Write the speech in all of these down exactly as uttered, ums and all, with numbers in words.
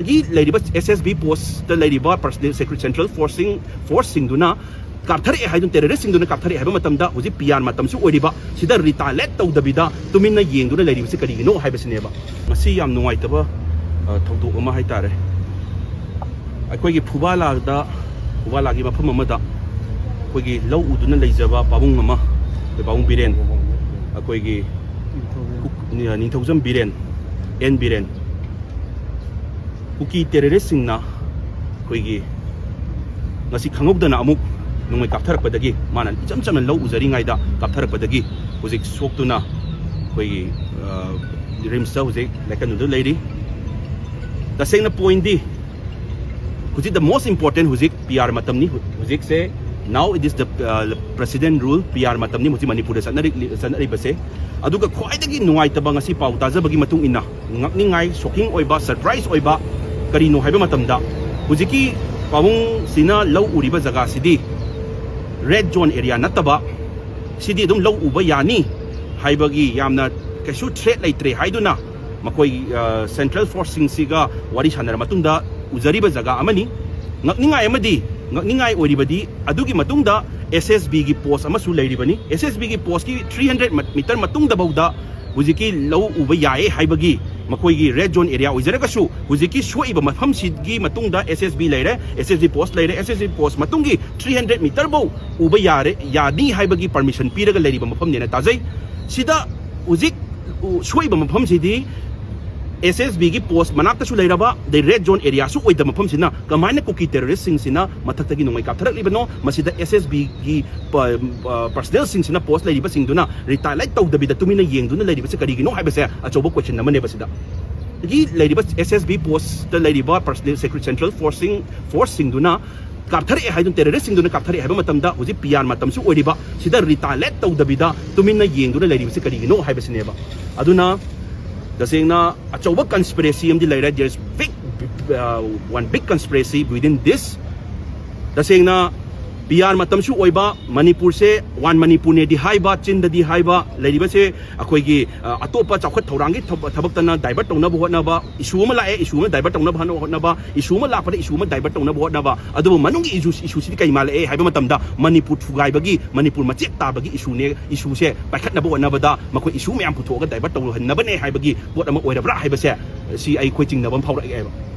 ꯒꯤ ꯂꯩꯔꯤꯕ ꯑꯦꯁ ꯑꯦꯁ B post ꯂꯩꯔꯤꯕ ꯄꯔꯁꯅꯦꯜ ꯁꯦꯀ꯭ꯔꯦꯠ ꯁꯦꯟꯇ꯭ꯔꯦꯜ ꯐꯣꯔꯁꯁꯤꯡ ꯐꯣꯔꯁꯁꯤꯡꯗꯨꯅ ꯀꯥꯞꯊꯔꯛꯑꯦ ꯍꯥꯏꯗꯨꯅ, ꯇꯦꯔꯣꯔꯤꯁꯁꯤꯡꯗꯨꯅ ꯀꯥꯞꯊꯔꯛꯑꯦ ꯍꯥꯏꯕ ꯃꯇꯝꯗ, ꯍꯧꯖꯤꯛ ꯄꯤ ꯑꯥꯔ ꯃꯇꯝꯁꯨ ꯑꯣꯏꯔꯤꯕ ꯁꯤꯗ ꯔꯤꯇꯥꯂꯦꯠ ꯇꯧꯗꯕꯤꯗ ꯇꯨꯃꯤꯟꯅ ꯌꯦꯡꯗꯨꯅ ꯂꯩꯔꯤꯕꯁꯤ ꯀꯔꯤꯒꯤꯅꯣ ꯍꯥꯏꯕꯁꯤꯅꯦꯕ꯫ ꯉꯁꯤ ꯌꯥꯝ ꯅꯨꯡꯉꯥꯏꯇꯕ ꯑ, ꯊꯧꯗꯣꯛ ꯑꯃ ꯍꯥꯏꯇꯥꯔꯦ꯫ ꯑꯩꯈꯣꯏꯒꯤ ꯐꯨꯕꯥꯂꯥꯗ, ꯐꯨꯕꯥꯂꯥꯒꯤ ꯃꯐꯝ ꯑꯃꯗ ꯑꯩꯈꯣꯏꯒꯤ ꯂꯧ ꯎꯗꯨꯅ ꯂꯩꯖꯕ ꯄꯥꯕꯨꯡ ꯑꯃ, ꯑꯩꯈꯣꯏ ꯄꯥꯕꯨꯡ ꯕꯤꯔꯦꯟ, ꯑꯩꯈꯣꯏꯒꯤ ꯀꯨꯛ-, ꯅꯤꯡꯊꯧꯖꯝ ꯕꯤꯔꯦꯟ, ꯑꯦꯟ ꯕꯤꯔꯦꯟ, ꯀꯨꯀꯤ ꯇꯦꯔꯣꯔꯤꯁꯁꯤꯡꯅ ꯑꯩꯈꯣꯏꯒꯤ ꯉꯁꯤ ꯈꯪꯍꯧꯗꯅ ꯑꯃꯨꯛ ꯅꯣꯡꯃꯩ ꯀꯥꯞꯊꯔꯛꯄꯗꯒꯤ, ꯃꯥꯅ ꯏꯆꯝ ꯆꯝꯅ ꯂꯧ ꯎꯖꯔꯤꯉꯩꯗ ꯀꯥꯞꯊꯔꯛꯄꯗꯒꯤ ꯍꯧꯖꯤꯛ ꯁꯣꯛꯇꯨꯅ ꯑꯩꯈꯣꯏꯒꯤ, ꯑ, ꯔꯤꯝꯁꯇ ꯍꯧꯖꯤꯛ ꯂꯥꯏꯀꯠꯅꯗꯨꯅ ꯂꯩꯔꯤ꯫ ꯇꯁꯦꯡꯅ ꯄꯣꯏꯟꯗꯤ ꯍꯧꯖꯤꯛ the most important ꯍꯧꯖꯤꯛ ꯄꯤ ꯑꯥꯔ ꯃꯇꯝꯅꯤ꯫ ꯍꯧꯖꯤꯛꯁꯦ now it is the, uh, president rule, P R ꯃꯇꯝꯅꯤ ꯍꯧꯖꯤꯛ ꯃꯅꯤꯄꯨꯔꯗ ꯆꯠꯅꯔꯤ-, ꯆꯠꯅꯔꯤꯕꯁꯦ꯫ ꯑꯗꯨꯒ ꯈ꯭ꯋꯥꯏꯗꯒꯤ ꯅꯨꯡꯉꯥꯏꯇꯕ ꯉꯁꯤ ꯄꯥꯎ ꯇꯥꯖꯕꯒꯤ ꯃꯇꯨꯡ ꯏꯟꯅ, ꯉꯛꯅꯤꯡꯉꯥꯏ, ꯁꯣꯛꯀꯤꯡ ꯑꯣꯏꯕ, ꯁꯔꯄ꯭ꯔꯥꯏꯁ ꯑꯣꯏꯕ ꯀꯔꯤꯅꯣ ꯍꯥꯏꯕ ꯃꯇꯝꯗ, ꯍꯧꯖꯤꯛꯀꯤ ꯄꯥꯕꯨꯡꯁꯤꯅ ꯂꯧ ꯎꯔꯤꯕ ꯖꯒꯥꯁꯤꯗꯤ ꯔꯦꯗ ꯖꯣꯟ ꯑꯦꯔꯤꯌꯥ ꯅꯠꯇꯕ, ꯁꯤꯗꯤ ꯑꯗꯨꯝ ꯂꯧ ꯎꯕ ꯌꯥꯅꯤ ꯍꯥꯏꯕꯒꯤ ꯌꯥꯝꯅ ꯀꯩꯁꯨ ꯊ꯭ꯔꯦꯠ ꯂꯩꯇ꯭ꯔꯦ ꯍꯥꯏꯗꯨꯅ ꯃꯈꯣꯏ, ꯑ, ꯁꯦꯟꯇ꯭ꯔꯦꯜ ꯐꯣꯔꯁꯁꯤꯡꯁꯤꯒ ꯋꯥꯔꯤ ꯁꯥꯟꯅꯔ ꯃꯇꯨꯡꯗ ꯎꯖꯔꯤꯕ ꯖꯒꯥ ꯑꯃꯅꯤ꯫ ꯉꯛꯅꯤꯡꯉꯥꯏ ꯑꯃꯗꯤ, ꯉꯛꯅꯤꯡꯉꯥꯏ ꯑꯣꯏꯔꯤꯕꯗꯤ ꯑꯗꯨꯒꯤ ꯃꯇꯨꯡꯗ ꯑꯦꯁ ꯑꯦꯁ ꯕꯤꯒꯤ ꯄꯣꯁ ꯑꯃꯁꯨ ꯂꯩꯔꯤꯕꯅꯤ꯫ ꯑꯦꯁ ꯑꯦꯁ ꯕꯤꯒꯤ ꯄꯣꯁꯀꯤ ꯊ꯭ꯔꯤ ꯍꯟꯗ꯭ꯔꯦꯠ ꯃꯤꯇꯔ ꯃꯇꯨꯡꯗꯐꯥꯎꯗ ꯍꯧꯖꯤꯛꯀꯤ ꯂꯧ ꯎꯕ ꯌꯥꯏꯌꯦ ꯍꯥꯏꯕꯒꯤ ꯃꯈꯣꯏꯒꯤ ꯔꯦꯗ ꯖꯣꯟ ꯑꯦꯔꯤꯌꯥ ꯑꯣꯏꯖꯔꯒꯁꯨ, ꯍꯧꯖꯤꯛꯀꯤ ꯁꯣꯛꯏꯕ ꯃꯐꯝꯁꯤꯒꯤ ꯃꯇꯨꯡꯗ ꯑꯦꯁ ꯑꯦꯁ ꯕꯤ ꯂꯩꯔꯦ, ꯑꯦꯁ ꯑꯦꯁ ꯕꯤ ꯄꯣꯁ ꯂꯩꯔꯦ, ꯑꯦꯁ ꯑꯦꯁ ꯕꯤ ꯄꯣꯁ ꯃꯇꯨꯡꯒꯤ ꯊ꯭ꯔꯤ ꯍꯟꯗ꯭ꯔꯦꯠ ꯃꯤꯇꯔꯐꯧ ꯎꯕ ꯌꯥꯔꯦ, ꯌꯥꯅꯤ ꯍꯥꯏꯕꯒꯤ ꯄꯔꯃꯤꯁꯟ ꯄꯤꯔꯒ ꯂꯩꯔꯤꯕ ꯃꯐꯝꯅꯦꯅ ꯇꯥꯖꯩ꯫ ꯁꯤꯗ ꯍꯧꯖꯤꯛ ꯎ-, ꯁꯣꯛꯏꯕ ꯃꯐꯝꯁꯤꯗꯤ ꯑꯦꯁ ꯑꯦꯁ ꯕꯤꯒꯤ ꯄꯣꯁ ꯃꯅꯥꯛꯇꯁꯨ ꯂꯩꯔꯕ, ꯑꯗꯩ ꯔꯦꯗ ꯖꯣꯟ ꯑꯦꯔꯤꯌꯥꯁꯨ ꯑꯣꯏꯗꯕ ꯃꯐꯝꯁꯤꯅ ꯀꯃꯥꯏꯅ ꯀꯨꯀꯤ ꯇꯦꯔꯣꯔꯤꯁꯁꯤꯡꯁꯤꯅ ꯃꯊꯛꯇꯒꯤ ꯅꯣꯡꯃꯩ ꯀꯥꯞꯊꯔꯛꯂꯤꯕꯅꯣ? ꯃꯁꯤꯗ ꯑꯦꯁ ꯑꯦꯁ ꯕꯤꯒꯤ ꯄ-, ꯄ-, ꯄꯔꯁꯅꯦꯜꯁꯤꯡꯁꯤꯅ, ꯄꯣꯁ ꯂꯩꯔꯤꯕꯁꯤꯡꯗꯨꯅ ꯔꯤꯇꯥꯂꯦꯠ ꯇꯧꯗꯕꯤꯗ ꯇꯨꯃꯤꯟꯅ ꯌꯦꯡꯗꯨꯅ ꯂꯩꯔꯤꯕꯁꯦ ꯀꯔꯤꯒꯤꯅꯣ ꯍꯥꯏꯕꯁꯦ ꯑꯆꯧꯕ ꯀꯣꯏꯁꯟ ꯑꯃꯅꯦꯕ꯫ ꯁꯤꯗ ꯒꯤ ꯂꯩꯔꯤꯕ ꯑꯦꯁ ꯑꯦꯁ ꯕꯤ ꯄꯣꯁꯇ ꯂꯩꯔꯤꯕ ꯄꯔꯁꯅꯦꯜ ꯁꯦꯀ꯭ꯔꯦꯠ ꯁꯦꯟꯇ꯭ꯔꯦꯜ ꯐꯣꯔꯁꯁꯤꯡ, ꯐꯣꯔꯁꯁꯤꯡꯗꯨꯅ ꯀꯥꯞꯊꯔꯛꯑꯦ ꯍꯥꯏꯗꯨꯅ, ꯇꯦꯔꯣꯔꯤꯁꯁꯤꯡꯗꯨꯅ ꯀꯥꯞꯊꯔꯛꯑꯦ ꯍꯥꯏꯕ ꯃꯇꯝꯗ, ꯍꯧꯖꯤꯛ ꯄꯤ ꯑꯥꯔ ꯃꯇꯝꯁꯨ ꯑꯣꯏꯔꯤꯕ ꯁꯤꯗ ꯔꯤꯇꯥꯂꯦꯠ ꯇꯧꯗꯕꯤꯗ ꯇꯨꯃꯤꯟꯅ ꯌꯦꯡꯗꯨꯅ ꯂꯩꯔꯤꯕꯁꯤ ꯀꯔꯤꯒꯤꯅꯣ ꯍꯥꯏꯕꯁꯤꯅꯦꯕ꯫ ꯑꯗꯨꯅ ꯇꯁꯦꯡꯅ ꯑꯆꯧꯕ ꯀꯟꯁꯄꯤꯔꯦꯁꯤ ꯑꯃꯗꯤ ꯂꯩꯔꯦ꯫ There is big, uh, one big conspiracy within this. ꯇꯁꯦꯡꯅ ꯄꯤ ꯑꯥꯔ ꯃꯇꯝꯁꯨ ꯑꯣꯏꯕ, ꯃꯅꯤꯄꯨꯔꯁꯦ ꯋꯥꯟ ꯃꯅꯤꯄꯨꯔꯅꯦꯗꯤ ꯍꯥꯏꯕ, ꯆꯤꯟꯗꯗꯤ ꯍꯥꯏꯕ, ꯂꯩꯔꯤꯕꯁꯦ ꯑꯩꯈꯣꯏꯒꯤ, ꯑ, ꯑꯇꯣꯞꯄ ꯆꯥꯎꯈꯠ ꯊꯧꯔꯥꯡꯒꯤ ꯊꯕ-, ꯊꯕꯛꯇꯅ divert ꯇꯧꯅꯕ ꯍꯣꯠꯅꯕ, issue ꯑꯃ ꯂꯥꯛꯑꯦ, issue ꯑꯃ divert ꯇꯧꯅꯕ ꯍꯣꯠꯅ-, ꯍꯣꯠꯅꯕ, issue ꯑꯃ ꯂꯥꯛꯄꯗ issue ꯑꯃ divert ꯇꯧꯅꯕ ꯍꯣꯠꯅꯕ, ꯑꯗꯨꯕꯨ ꯃꯅꯨꯡꯒꯤ issue, issue ꯁꯤꯗꯤ ꯀꯩ ꯃꯥꯜꯂꯛꯑꯦ ꯍꯥꯏꯕ ꯃꯇꯝꯗ, ꯃꯅꯤꯄꯨꯔ ꯊꯨꯒꯥꯏꯕꯒꯤ, ꯃꯅꯤꯄꯨꯔ ꯃꯆꯦꯠ ꯇꯥꯕꯒꯤ issue ꯅꯦ, issue ꯁꯦ ꯄꯥꯏꯈꯠꯅꯕ ꯍꯣꯠꯅꯕꯗ ꯃꯈꯣꯏ issue ꯃꯌꯥꯝ ꯄꯨꯊꯣꯛꯑꯒ divert ꯇꯧꯍꯟꯅꯕꯅꯦ ꯍꯥꯏꯕꯒꯤ ꯄꯣꯠ ꯑꯃ ꯑꯣꯏꯔꯕ꯭ꯔꯥ ꯍꯥꯏꯕꯁꯦ, ꯁꯤ ꯑꯩꯈꯣꯏ ꯆꯤꯡꯅꯕ ꯑꯃ ꯐꯥꯎꯔꯛꯑꯦꯕ꯫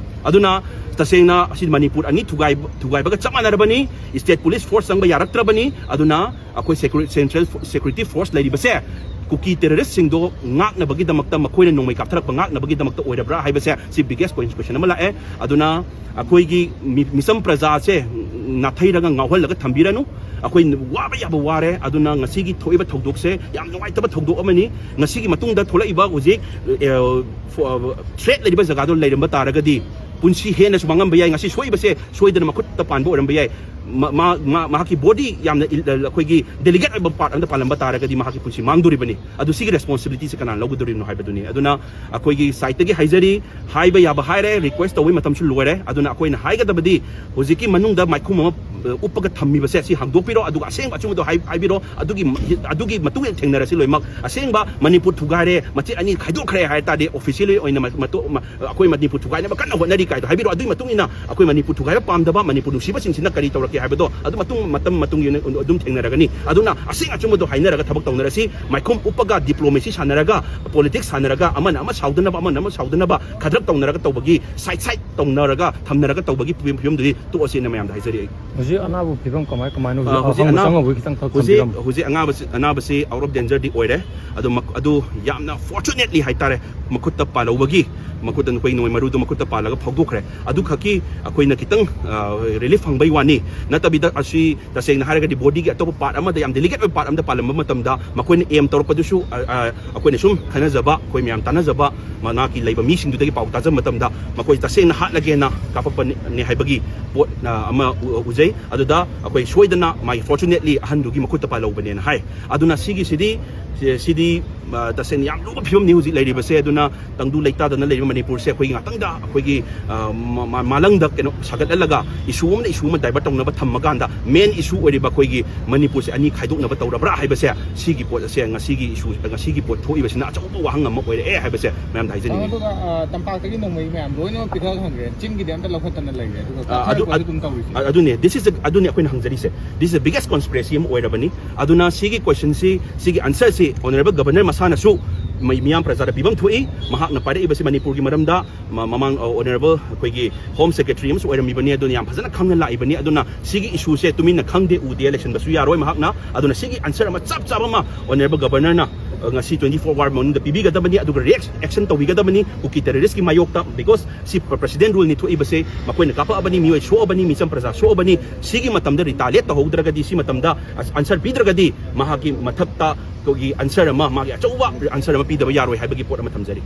ꯑꯗꯨꯅ ꯇꯁꯦꯡꯅ ꯑꯁꯤ ꯃꯅꯤꯄꯨꯔ ꯑꯅꯤ ꯊꯨꯒꯥꯏꯕ, ꯊꯨꯒꯥꯏꯕꯒ ꯆꯞ ꯃꯥꯟꯅꯔꯕꯅꯤ꯫ State police force ꯆꯪꯕ ꯌꯥꯔꯛꯇ꯭ꯔꯕꯅꯤ꯫ ꯑꯗꯨꯅ ꯑꯩꯈꯣꯏ security, central security force ꯂꯩꯔꯤꯕꯁꯦ ꯀꯨꯀꯤ terrorist ꯁꯤꯡꯗꯣ ꯉꯥꯛꯅꯕꯒꯤꯗꯃꯛꯇ, ꯃꯈꯣꯏꯅ ꯅꯣꯡꯃꯩ ꯀꯥꯞꯊꯔꯛꯄ ꯉꯥꯛꯅꯕꯒꯤꯗꯃꯛꯇ ꯑꯣꯏꯔꯕ꯭ꯔꯥ ꯍꯥꯏꯕꯁꯦ, ꯁꯤ biggest question, question ꯑꯃ ꯂꯥꯛꯑꯦ꯫ ꯑꯗꯨꯅ ꯑꯩꯈꯣꯏꯒꯤ ꯃꯤ-, ꯃꯤꯆꯝ ꯄ꯭ꯔꯖꯥꯁꯦ ꯅꯥꯊꯩꯔꯒ ꯉꯥꯎꯍꯜꯂꯒ ꯊꯝꯕꯤꯔꯅꯨ꯫ ꯑꯩꯈꯣꯏ ꯋꯥꯕ ꯌꯥꯕ ꯋꯥꯔꯦ꯫ ꯑꯗꯨꯅ ꯉꯁꯤꯒꯤ ꯊꯣꯛꯏꯕ ꯊꯧꯗꯣꯛꯁꯦ ꯌꯥꯝ ꯅꯨꯡꯉꯥꯏꯇꯕ ꯊꯧꯗꯣꯛ ꯑꯃꯅꯤ꯫ ꯉꯁꯤꯒꯤ ꯃꯇꯨꯡꯗ ꯊꯣꯛꯂꯛꯏꯕ ꯍꯧꯖꯤꯛ, ꯑ, ꯐꯣ-, threat ꯂꯩꯔꯤꯕ ꯖꯒꯥꯗꯣ ꯂꯩꯔꯝꯕ ꯇꯥꯔꯒꯗꯤ ꯄꯨꯟꯁꯤ ꯍꯦꯟꯅꯁꯨ ꯃꯥꯡꯉꯝꯕ ꯌꯥꯏ꯫ ꯉꯁꯤ ꯁꯣꯛꯏꯕꯁꯦ ꯁꯣꯏꯗꯅ ꯃꯈꯨꯠꯇ ꯄꯥꯟꯕ ꯑꯣꯏꯔꯝꯕ ꯌꯥꯏ꯫ ꯃ-, ꯃꯥ-, ꯃꯥ-, ꯃꯍꯥꯛꯀꯤ body ꯌꯥꯝꯅ ꯏꯜ-, ꯑꯩꯈꯣꯏꯒꯤ delicate ꯑꯣꯏꯕ part ꯑꯃꯗ ꯄꯥꯜꯂꯝꯕ ꯇꯥꯔꯒꯗꯤ ꯃꯍꯥꯛꯀꯤ ꯄꯨꯟꯁꯤ ꯃꯥꯡꯗꯣꯔꯤꯕꯅꯤ꯫ ꯑꯗꯨ ꯁꯤꯒꯤ responsibility ꯁꯦ ꯀꯅꯥꯅ ꯂꯧꯒꯗꯧꯔꯤꯕꯅꯣ ꯍꯥꯏꯕꯗꯨꯅꯤ꯫ ꯑꯗꯨꯅ ꯑꯩꯈꯣꯏꯒꯤ side ꯇꯒꯤ ꯍꯥꯏꯖꯔꯤ, ꯍꯥꯏꯕ ꯌꯥꯕ ꯍꯥꯏꯔꯦ, request ꯇꯧꯕꯒꯤ ꯃꯇꯝꯁꯨ ꯂꯣꯏꯔꯦ꯫ ꯑꯗꯨꯅ ꯑꯩꯈꯣꯏꯅ ꯍꯥꯏꯒꯗꯕꯗꯤ ꯍꯧꯖꯤꯛꯀꯤ ꯃꯅꯨꯡꯗ ꯃꯥꯏꯈꯨꯝ ꯑꯃ, ꯑ, ꯎꯞꯄꯒ ꯊꯝꯃꯤꯕꯁꯦ ꯁꯤ ꯍꯥꯡꯗꯣꯛꯄꯤꯔꯣ, ꯑꯗꯨꯒ ꯑꯁꯦꯡꯕ ꯑꯆꯨꯝꯕꯗꯣ ꯍꯥꯏ-, ꯍꯥꯏꯕꯤꯔꯣ꯫ ꯑꯗꯨꯒꯤ, ꯑꯗꯨꯒꯤ ꯃꯇꯨꯡ ꯏꯟꯅ ꯊꯦꯡꯅꯔꯁꯤ ꯂꯣꯏꯅꯃꯛ꯫ ꯑꯁꯦꯡꯕ ꯃꯅꯤꯄꯨꯔ ꯊꯨꯒꯥꯏꯔꯦ, ꯃꯆꯦꯠ ꯑꯅꯤ ꯈꯥꯏꯗꯣꯛꯈ꯭ꯔꯦ ꯍꯥꯏ ꯇꯥꯔꯗꯤ, officially ꯑꯣꯏꯅ ꯃ-, ꯃꯇꯣ-, ꯃ-, ꯑꯩꯈꯣꯏ ꯃꯅꯤꯄꯨꯔ ꯊꯨꯒꯥꯏꯅꯕ ꯀꯟꯅ ꯍꯣꯠꯅꯔꯤ ꯀꯥꯏꯗꯣ ꯍꯥꯏꯕꯤꯔꯣ꯫ ꯑꯗꯨꯒꯤ ꯃꯇꯨꯡ ꯏꯟꯅ ꯑꯩꯈꯣꯏ ꯃꯅꯤꯄꯨꯔ ꯊꯨꯒꯥꯏꯕ ꯄꯥꯝꯗꯕ ꯃꯅꯤꯄꯨꯔ ꯅꯨꯡꯁꯤꯕꯁꯤꯡꯁꯤꯅ ꯀꯔꯤ ꯇꯧꯔꯛꯀꯦ ꯍꯥꯏꯕꯗꯣ ꯑꯗꯨ ꯃꯇꯨꯡ, ꯃꯇꯝ ꯃꯇꯨꯡꯒꯤ ꯑꯣꯏꯅ ꯑꯗꯨꯝ ꯊꯦꯡꯅꯔꯒꯅꯤ꯫ ꯑꯗꯨꯅ ꯑꯁꯦꯡ ꯑꯆꯨꯝꯕꯗꯣ ꯍꯥꯏꯅꯔꯒ ꯊꯕꯛ ꯇꯧꯅꯔꯁꯤ꯫ ꯃꯥꯏꯈꯨꯝ ꯎꯞꯄꯒ diplomacy ꯁꯥꯟꯅꯔꯒ, politics ꯁꯥꯟꯅꯔꯒ, ꯑꯃꯅ ꯑꯃ ꯁꯥꯎꯗꯅꯕ, ꯑꯃꯅ ꯑꯃ ꯁꯥꯎꯗꯅꯕ ꯈꯗ꯭ꯔꯛ ꯇꯧꯅꯔꯒ ꯇꯧꯕꯒꯤ, side side ꯇꯧꯅꯔꯒ ꯊꯝꯅꯔꯒ ꯇꯧꯕꯒꯤ ꯐꯤꯕꯝ, ꯐꯤꯕꯝꯗꯨꯗꯤ ꯇꯣꯛꯑꯁꯦꯅ ꯃꯌꯥꯝꯗ ꯍꯥꯏꯖꯔꯤ ꯑꯩ꯫ ꯍꯧꯖꯤꯛ ꯑꯅꯥꯕ ꯐꯤꯕꯝ ꯀꯃꯥꯏ, ꯀꯃꯥꯏꯅ ꯍꯧꯖꯤꯛ? ꯑ, ꯍꯧꯖꯤꯛ ꯑꯍꯪꯕ ꯑꯅꯥ-, ꯆꯪꯉꯧꯕꯒꯤ ꯈꯤꯇꯪ ꯈꯛ ꯍꯧꯖꯤꯛ, ꯊꯝꯕꯤꯔꯝꯃꯨ꯫ ꯍꯧꯖꯤꯛ ꯑꯅꯥꯕꯁꯤ, ꯑꯅꯥꯕꯁꯤ out of danger ꯗꯤ ꯑꯣꯏꯔꯦ꯫ ꯑꯗꯣ ꯃꯛ-, ꯑꯗꯨ ꯌꯥꯝꯅ fortunately ꯍꯥꯏꯇꯥꯔꯦ, ꯃꯈꯨꯠꯇ ꯄꯥꯜꯍꯧꯕꯒꯤ, ꯃꯈꯨꯠꯇ ꯅꯈꯣꯏ ꯅꯣꯡꯃꯩ ꯃꯔꯨꯗꯨ ꯃꯈꯨꯠꯇ ꯄꯥꯜꯂꯒ ꯐꯥꯎꯗꯣꯛꯈ꯭ꯔꯦ꯫ ꯑꯗꯨ ꯈꯛꯀꯤ ꯑꯩꯈꯣꯏꯅ ꯈꯤꯇꯪ, ꯑ, relief ꯐꯪꯕꯩ ꯋꯥꯅꯤ꯫ ꯅꯠꯇꯕꯤꯗ ꯑꯁꯤ ꯇꯁꯦꯡꯅ ꯍꯥꯏꯔꯒꯗꯤ body ꯒꯤ ꯑꯇꯣꯞꯄ part ꯑꯃꯗ, ꯌꯥꯝ delicate ꯑꯣꯏꯕ part ꯑꯃꯗ ꯄꯥꯜꯂꯝꯕ ꯃꯇꯝꯗ ꯃꯈꯣꯏꯅ aim ꯇꯧꯔꯛꯄꯗꯨꯁꯨ, ꯑ, ꯑ, ꯑꯩꯈꯣꯏꯅ ꯁꯨꯝ ꯈꯟꯅꯖꯕ, ꯑꯩꯈꯣꯏ ꯃꯌꯥꯝ ꯇꯥꯟꯅꯖꯕ, ꯃꯅꯥꯛꯀꯤ ꯂꯩꯕ ꯃꯤꯁꯤꯡꯗꯨꯗꯒꯤ ꯄꯥꯎ ꯇꯥꯖꯕ ꯃꯇꯝꯗ ꯃꯈꯣꯏ ꯇꯁꯦꯡꯅ ꯍꯥꯠꯂꯒꯦꯅ ꯀꯥꯞꯄꯛꯄꯅꯤ ꯍꯥꯏꯕꯒꯤ ꯄꯣꯠ, ꯑ, ꯑꯃ ꯎ-, ꯎꯖꯩ꯫ ꯑꯗꯨꯗ ꯑꯩꯈꯣꯏ ꯁꯣꯏꯗꯅ ꯃꯥꯒꯤ fortunately ꯑꯍꯟꯗꯨꯒꯤ ꯃꯈꯨꯠꯇ ꯄꯥꯜꯍꯧꯕꯅꯦꯅ ꯍꯥꯏ꯫ ꯑꯗꯨꯅ ꯁꯤꯒꯤꯁꯤꯗꯤ, ꯁꯤ-, ꯁꯤꯗꯤ, ꯑ, ꯇꯁꯦꯡꯅ ꯌꯥꯝ ꯂꯨꯕ ꯐꯤꯕꯝꯅꯤ ꯍꯧꯖꯤꯛ ꯂꯩꯔꯤꯕꯁꯦ꯫ ꯑꯗꯨꯅ ꯇꯪꯗꯨ ꯂꯩꯇꯥꯗꯅ ꯂꯩꯔꯤꯕ ꯃꯅꯤꯄꯨꯔꯁꯦ ꯑꯩꯈꯣꯏꯒꯤ ꯉꯥꯛꯇꯪꯗ ꯑꯩꯈꯣꯏꯒꯤ, ꯑ, ꯃ-, ꯃ-, ꯃꯥꯂꯪꯗ ꯀꯩꯅꯣ ꯁꯥꯒꯠꯍꯜꯂꯒ issue ꯑꯃꯅ issue ꯑꯃ divert ꯇꯧꯅꯕ ꯊꯝꯃꯀꯥꯟꯗ main issue ꯑꯣꯏꯔꯤꯕ ꯑꯩꯈꯣꯏꯒꯤ ꯃꯅꯤꯄꯨꯔꯁꯦ ꯑꯅꯤ ꯈꯥꯏꯗꯣꯛꯅꯕ ꯇꯧꯔꯕ꯭ꯔꯥ ꯍꯥꯏꯕꯁꯦ, ꯁꯤꯒꯤ ꯄꯣꯠ ꯑꯁꯦ ꯉꯁꯤꯒꯤ issue, ꯉꯁꯤꯒꯤ ꯄꯣꯠ ꯊꯣꯛꯏꯕꯁꯤꯅ ꯑꯆꯧꯕ ꯋꯥꯍꯪ ꯑꯃ ꯑꯣꯏꯔꯛꯑꯦ ꯍꯥꯏꯕꯁꯦ ꯃꯌꯥꯝꯗ ꯍꯥꯏꯖꯅꯤꯡꯉꯤ꯫ ꯑꯗꯨꯒ ꯑ, ꯇꯝꯄꯥꯛꯇꯒꯤ ꯅꯣꯡꯃꯩ ꯃꯌꯥꯝ ꯂꯣꯏꯅꯃꯛ ꯄꯤꯊꯣꯛꯍꯟꯈ꯭ꯔꯦ, ꯆꯤꯡꯒꯤꯗꯤ ꯑꯝꯇ ꯂꯧꯈꯠꯇꯅ ꯂꯩꯔꯦ꯫ ꯑꯗꯨꯒ ꯑ, ꯑꯗꯨ ꯀꯛꯆꯤꯡ ꯑꯗꯨꯝ ꯇꯧꯔꯤꯁꯦ꯫ ꯑ, ꯑꯗꯨꯅꯦ, this is the, ꯑꯗꯨꯅꯦ ꯑꯩꯈꯣꯏꯅ ꯍꯪꯖꯔꯤꯁꯦ, this is the biggest conspiracy ꯑꯃ ꯑꯣꯏꯔꯕꯅꯤ꯫ ꯑꯗꯨꯅ ꯁꯤꯒꯤ question ꯁꯤ, ꯁꯤꯒꯤ answer ꯁꯤ honourable governor ꯃꯁꯥꯅꯁꯨ ꯃꯩ-, ꯃꯤꯌꯥꯝ ꯄ꯭ꯔꯖꯥꯗ ꯄꯤꯐꯝ ꯊꯣꯛꯏ꯫ ꯃꯍꯥꯛꯅ ꯄꯥꯏꯔꯛꯏꯕꯁꯤ ꯃꯅꯤꯄꯨꯔꯒꯤ ꯃꯔꯝꯗ ꯃ-, ꯃꯃꯥꯡ, ꯑ, honourable ꯑꯩꯈꯣꯏꯒꯤ home secretary ꯑꯃꯁꯨ ꯑꯣꯏꯔꯝꯃꯤꯕꯅꯤ, ꯑꯗꯨꯅ ꯌꯥꯝ ꯐꯖꯅ ꯈꯪꯅ ꯂꯥꯛꯏꯕꯅꯤ꯫ ꯑꯗꯨꯅ ꯁꯤꯒꯤ issue ꯁꯦ ꯇꯨꯃꯤꯟꯅ ꯈꯪꯗꯦ ꯎꯗꯦ ꯂꯩꯁꯟꯕꯁꯨ ꯌꯥꯔꯣꯏ ꯃꯍꯥꯛꯅ꯫ ꯑꯗꯨꯅ ꯁꯤꯒꯤ answer ꯑꯃ ꯆꯞ ꯆꯥꯕ ꯑꯃ honourable governor ꯅ, ꯑ, ꯉꯁꯤ twenty four hour ꯃꯅꯨꯡꯗ ꯄꯤꯕꯤꯒꯗꯕꯅꯤ, ꯑꯗꯨꯒ react, action ꯇꯧꯕꯤꯒꯗꯕꯅꯤ ꯀꯨꯀꯤ terrorist ꯀꯤ ꯃꯥꯌꯣꯛꯇ, because ꯁꯤ president rule ꯅꯤ ꯊꯣꯛꯏꯕꯁꯦ, ꯃꯈꯣꯏꯅ ꯀꯥꯞꯄꯛꯑꯕꯅꯤ, ꯃꯤꯑꯣꯏ ꯁꯣꯛꯑꯕꯅꯤ, ꯃꯤꯆꯝ ꯄ꯭ꯔꯖꯥ ꯁꯣꯛꯑꯕꯅꯤ꯫ ꯁꯤꯒꯤ ꯃꯇꯝꯗ retaliate ꯇꯧꯍꯧꯗ꯭ꯔꯒꯗꯤ, ꯁꯤ ꯃꯇꯝꯗ answer ꯄꯤꯗ꯭ꯔꯒꯗꯤ ꯃꯍꯥꯛꯀꯤ ꯃꯊꯛꯇ ꯑꯩꯈꯣꯏꯒꯤ answer ꯑꯃ, ꯃꯥꯒꯤ ꯑꯆꯧꯕ answer ꯑꯃ ꯄꯤꯗꯕ ꯌꯥꯔꯣꯏ ꯍꯥꯏꯕꯒꯤ ꯄꯣꯠ ꯑꯃ ꯊꯝꯖꯔꯤ꯫